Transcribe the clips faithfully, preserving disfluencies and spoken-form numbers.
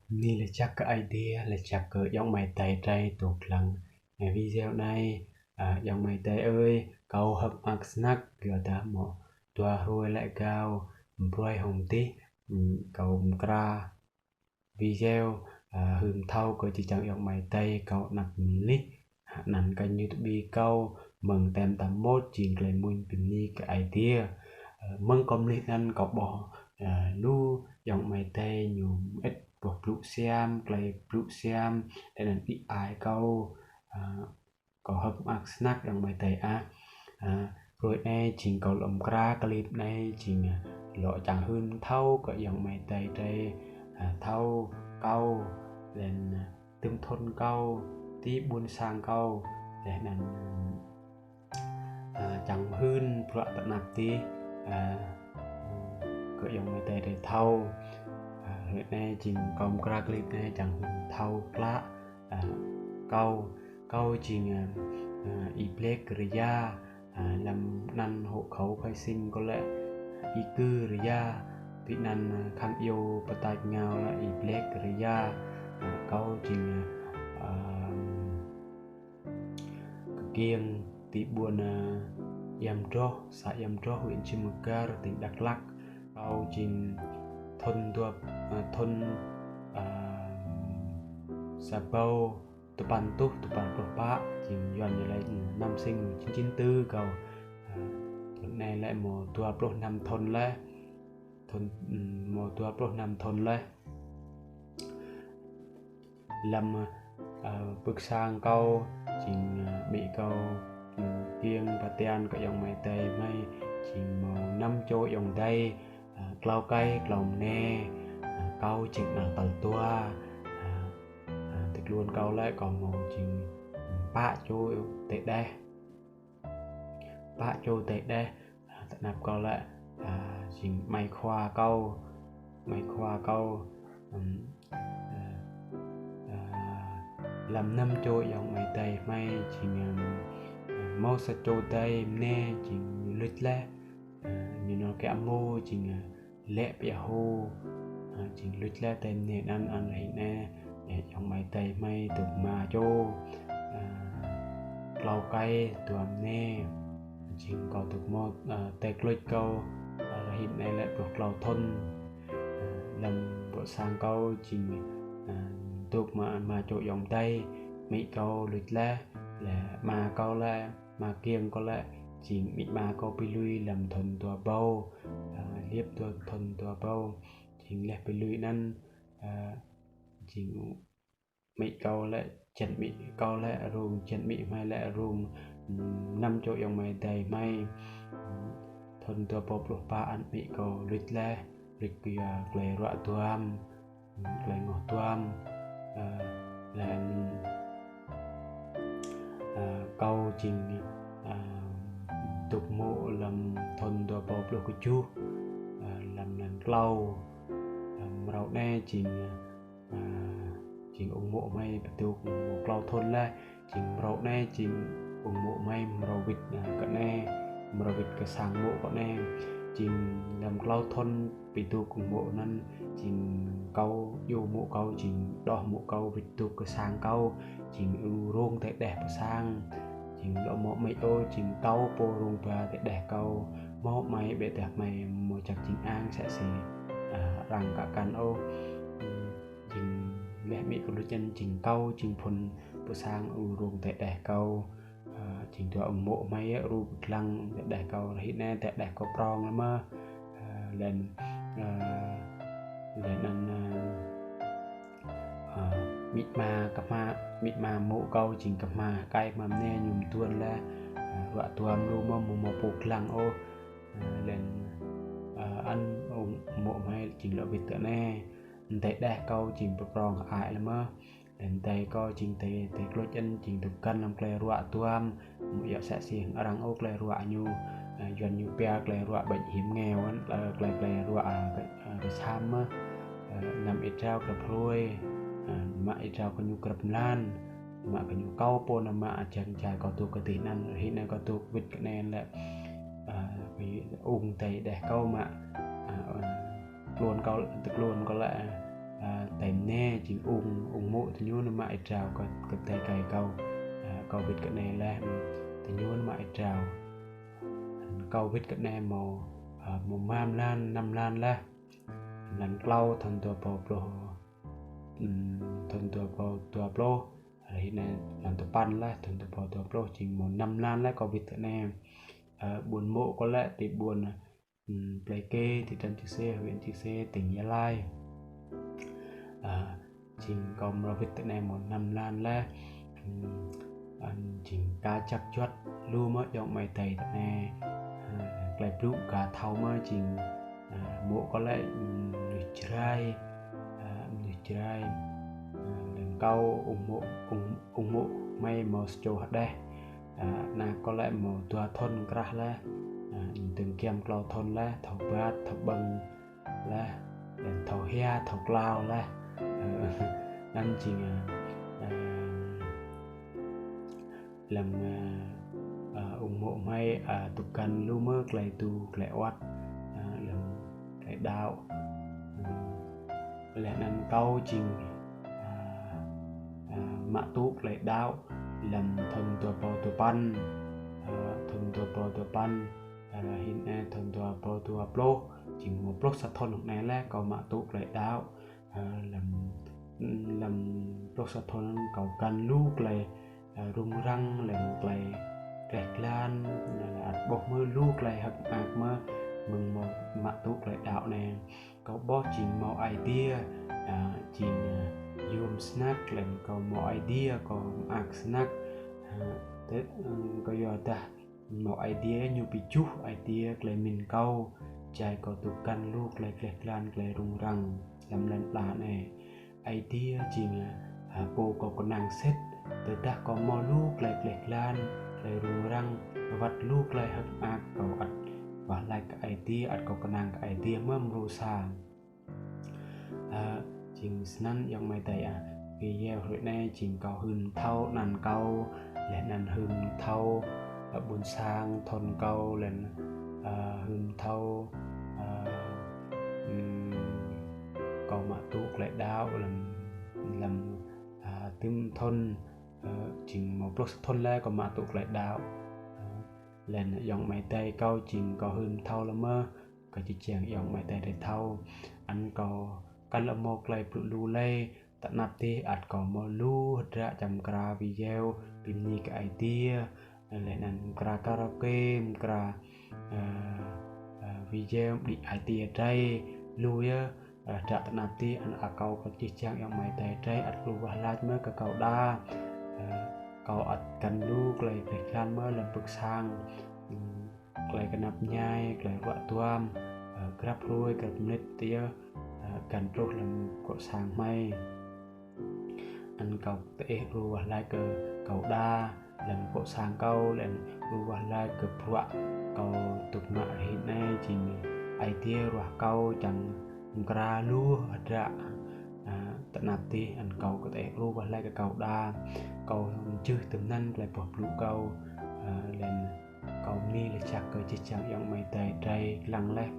Mni lač jăk kơ Aê Diê, lač jăk kơ ayŏng amai adei drei dôk dlăng video anei. Ayŏng amai adei ơi, kâo hơ̆k mơak snăk kyuadah mâo dua hruê lĕ kâo mbruê hŏng dih, kâo mkra video hưn mthâo kơ jih jang ayŏng amai adei kâo anăp mlih. Anăn kơ ñu tơbi kâo mơ̆ng tem tam môt jing klei mmuñ bi mni kơ Aê Diê. Mơ̆ng kâo mlih anăn kâo ƀuh lu ayŏng amai adei ñu mơĭt boh blŭ siam, klei blŭ siam, leh anăn ih ai kâo, kâo hơ̆k mơak snăk ayŏng amai adei ah. Hruê anei jing kâo lŏ mkra clip anei jing lŏ čiăng hưn mthâo kơ ayŏng amai adei drei thâo kâo, leh anăn dŭm thŭn kâo, ti ƀuôn sang kâo, leh anăn čiăng hưn bruă tơ anăp dih kơ ayŏng amai adei drei thâo. Hruê anei jing kâo mkra clip anei čiăng hưn thâo klă kâo, kâo jing Y Blek Rya, hlăm anăn hộ khẩu khai sinh kâo lĕ Y Kư Rya, ti anăn khăng iêu pơtač êngao lĕ Y Blek Rya. Kâo jing kkiêng ti ƀuôn Ia Mdroh, xã Ia Mdroh, huyện Cư M'gar, tỉnh Đắk Lắk. Kâo jing thŭn dua, thŭn sa êbâo dua păn êtuh dua păn pluh pă, jing Yuăn ñu lač năm sinh chín chín tư kâo. Thŭn anei lĕ mâo dua pluh năm thŭn leh. Thŭn, mâo dua pluh năm thŭn leh. Hlăm pưk sang kâo jing amĭ kâo, kkiêng ba tian kơ ayŏng amai adei hmei, jing mâo năm čô ayŏng adei, tlâo êkei tlâo mniê. Kâo jing anak tal dua. Ti tluôn kâo lĕ kâo mâo jing pă čô adei đeh. Pă čô adei đeh. Tơ anăp kâo lĕ jing amai khua kâo, amai khua kâo. Hlăm năm čô ayŏng amai adei hmei jing mâo sa čô adei mniê jing ñu luč leh. Ñu nao kiă mô jing lĕ pia hô, jing luč leh adei mniê anăn. Anăn hruê anei ayŏng amai adei hmei dôk êma čô, tlâo êkei dua mniê. Jing kâo dôk mâo adei kluč kâo, hruê anei lĕ pluh tlâo thŭn. Hlăm ƀuôn sang kâo jing dôk mâo êma čô ayŏng adei, amĭ kâo luč leh, leh ama kâo lĕ, ama kkiêng kâo lĕ, jing amĭ ama kâo bi lui hlăm thŭn dua êbâo, liêp dua thŭn dua êbâo, jing leh bi lui anăn, jing amĭ kâo lĕ, jăn amĭ kâo lĕ rông, jăn amĭ hmei lĕ rông, năm čô ayŏng amai adei hmei. Thŭn dua êbâo pluh pă anăn amĭ kâo luč leh, luč kyua klei ruă duam, klei ngoh duam. Leh anăn kâo jing dôk mô̆ hlăm thŭn dua êbâo pluh kjuh, hlăm mlan tlâo. Mrâo anei jing, jing ung mô̆ hmei bi dôk mâo tlâo thŭn leh. Jing mrâo anei jing ung mô̆ hmei mrâo wĭt kơ anei, mrâo wĭt kơ sang mô̆ kâo anei. Jing hlăm tlâo thŭn bi dôk ung mô̆ anăn, jing kâo iêu mô̆ kâo, jing đoh mô̆ kâo wĭt dôk kơ sang kâo, jing rông adei đeh pơ sang. Jing lŏ mâo amĭ ôh, jing kâo pô rông ba adei đeh kâo. Mâo amai ƀiădah hmei amâo jăk jing ang msĕ si arăng kă kăn ôh. Jing leh amĭ kâo luč anăn jing kâo jing phŭn pơ sang rông adei đeh kâo. Jing dua ung mô̆ hmei rŭ dlăng adei đeh kâo, hruê anei adei đeh kâo prŏng leh mơh. Leh anăn, leh anăn amĭ ama kmha, amĭ ama mô̆ kâo jing kmha êkei kmha mniê ñu mduôn leh, ruă duam lu mơh amâo mâo pô dlăng ôh. Leh anăn ung mô̆ hmei jing lŏ wĭt kơ anei. Adei đeh kâo jing prŏng hơăi leh mơh. Leh anăn adei kâo jing adei, adei kluč anăn jing dôk găn hlăm klei ruă duam, amâo djŏ msĕ si arăng ôh klei ruă ñu. Yuăn ñu pia klei ruă bệnh hiểm nghèo anăn, klei, klei ruă ksam mơh. Năm êa drao grăp hruê, mă êa drao kơ ñu grăp mlan, mă kơ ñu kâo pô nao mă jang jai kâo dôk kơ dih anăn, hruê anei kâo dôk wĭt kơ anei lĕ, ung adei đeh kâo mă, tluôn kâo, tluôn kâo lĕ Ơ, tơdah anei jing ung, ung mô̆ diñu nao mă êa drao kơ, kơ adei kâo. Ơ, kâo wĭt kơ anei leh, diñu nao mă êa drao. Kâo wĭt kơ anei mâo, ơ, mâo năm mlan, năm mlan leh. Mlan klâo thŭn dua êbâo pluh, ưm, thŭn dua êbâo dua pluh, leh anăn mlan dua păn leh, thŭn dua êbâo dua pluh, jing mâo năm mlan leh kâo wĭt kơ anei. Ơ, ƀuôn mô̆ kâo lĕ ti ƀuôn, ưm, Plei Khê, thị trấn Chư Sê, huyện Chư Sê, tỉnh Gia Lai. Ơ, jing kâo mrâo wĭt kơ anei mâo năm mlan leh. Ưm, ơ, jing ka čăk juăt lu mơh ayŏng amai adei kơ anei. Ơ, klei blŭ ka thâo mơh jing, ơ, mô̆ kâo lĕ, ưm, mnuih Jrai, ơ, mnuih Jrai. Ơ, leh anăn kâo ung mô̆, ung, ung mô̆ hmei mâo sa čô hđeh. Ơ, anak kâo lĕ mâo dua thŭn krah leh. Ơ, dơ̆ng giăm klâo thŭn leh, thâo êbat, thâo ƀơ̆ng leh, leh anăn thâo hia, thâo klao leh. Ơ, anăn jing, ơ, ơ, hlăm, ơ, ơ, ung mô̆ hmei, ơ, dôk găn lu mơh klei êdu, klei awăt, ơ, hlăm klei đăo. Ơ, leh anăn kâo jing, ơ, ơ, mă tŭ klei đăo hlăm thŭn dua êbâo dua păn, ơ, thŭn dua êbâo dua păn, ơ, hĭn anei thŭn dua êbâo dua pluh, jing mâo pluh sa thŭn hŏng anei leh kâo mă tŭ klei đăo. Ơ, hlăm, hlăm pluh sa thŭn kâo găn lu klei, ơ, rŭng răng, leh anăn klei dleh dlan, leh anăn ăt ƀuh mơh lu klei hơ̆k mơak mơh mơ̆ng mâo mă tŭ klei đăo anei. Kâo ƀuh jing mâo Aê Diê, ơ, jing, ơ, yuôm snăk, leh anăn kâo mâo Aê Diê, kâo mơak snăk. Ơ, tơ-, ơ, kyuadah mâo Aê Diê ñu bi juh ai tiê klei mĭn kâo, čiăng kâo dôk găn lu klei dleh dlan, klei rŭng răng hlăm lăn ala anei. Aê Diê jing, ơ, pô kâo knang sĭt, tơdah kâo mâo lu klei dleh dlan, klei rŭng răng, wăt lu klei hơ̆k mơak kâo ăt wah lač kơ Aê Diê, ăt kâo knang kơ Aê Diê mơh mrô sa. Ơ, jing snăn ayŏng amai adei ah. Video hruê anei jing kâo hưn mthâo anăn kâo, leh anăn hưn mthâo, ơ, ƀuôn sang thŭn kâo, leh anăn, ơ, hưn mthâo, ơ, ưm, kâo mă tŭ klei đăo hlăm, hlăm, ơ, dŭm thŭn, ơ, jing mâo pluh sa thŭn leh kâo mă tŭ klei đăo. Ơ, leh anăn ayŏng amai adei kâo jing kâo hưn mthâo leh mơh, kơ jih jang ayŏng amai adei drei thâo. Anăn kâo kăn lŏ mâo klei blŭ lu lei, tơ anăp dih ăt kâo mâo lu hdră čiăng mkra video, bi mni kơ Aê Diê, leh anăn mkra karaoke, mkra, ơ, ơ, video mđĭ ai tiê drei, lu yơh, ơ, hdră tơ anăp dih, anăn akâo kơ jih jang ayŏng amai adei drei, ăt lu wah lač mơh kơ kâo đa, ơ, kâo ăt găn lu klei dleh dlan mơh hlăm pưk sang, ưm, klei knap mñai, klei ruă duam, ơ, grăp hruê, grăp mnĭt yơh, ơ, găn truh hlăm gŏ sang hmei. Anăn kâo diih đru wah lač kơ kâo đa, hlăm gŏ sang kâo, leh anăn đru wah lač kơ bruă kâo dôk mă hruê anei, jing Aê Diê ruah kâo čiăng mkra lu hdră, ơ, tơ anăp dih, anăn kâo kơ diih đru wah lač kơ kâo đa, kâo mjưh tinăn klei boh blŭ kâo, ơ, leh anăn kâo mni lač jăk kơ jih jang ayŏng amai adei drei dlăng leh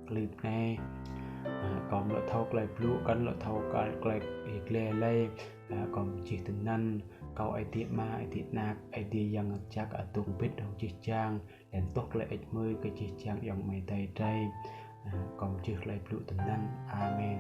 clip anei. Ơ, kâo amâo lŏ thâo klei blŭ, kăn lŏ thâo klei, klei yăl dliê lei, ơ, kâo mjưh tinăn, kâo Aê Diê Ama, Aê Diê Anak, Aê Diê Yang Mngăt Jăk ăt dôk mbĭt hŏng jih jang, leh anăn tuh klei hơêč hmưi kơ jih jang ayŏng amai adei drei. Ơ, kâo mjưh klei blŭ tinăn. Amen.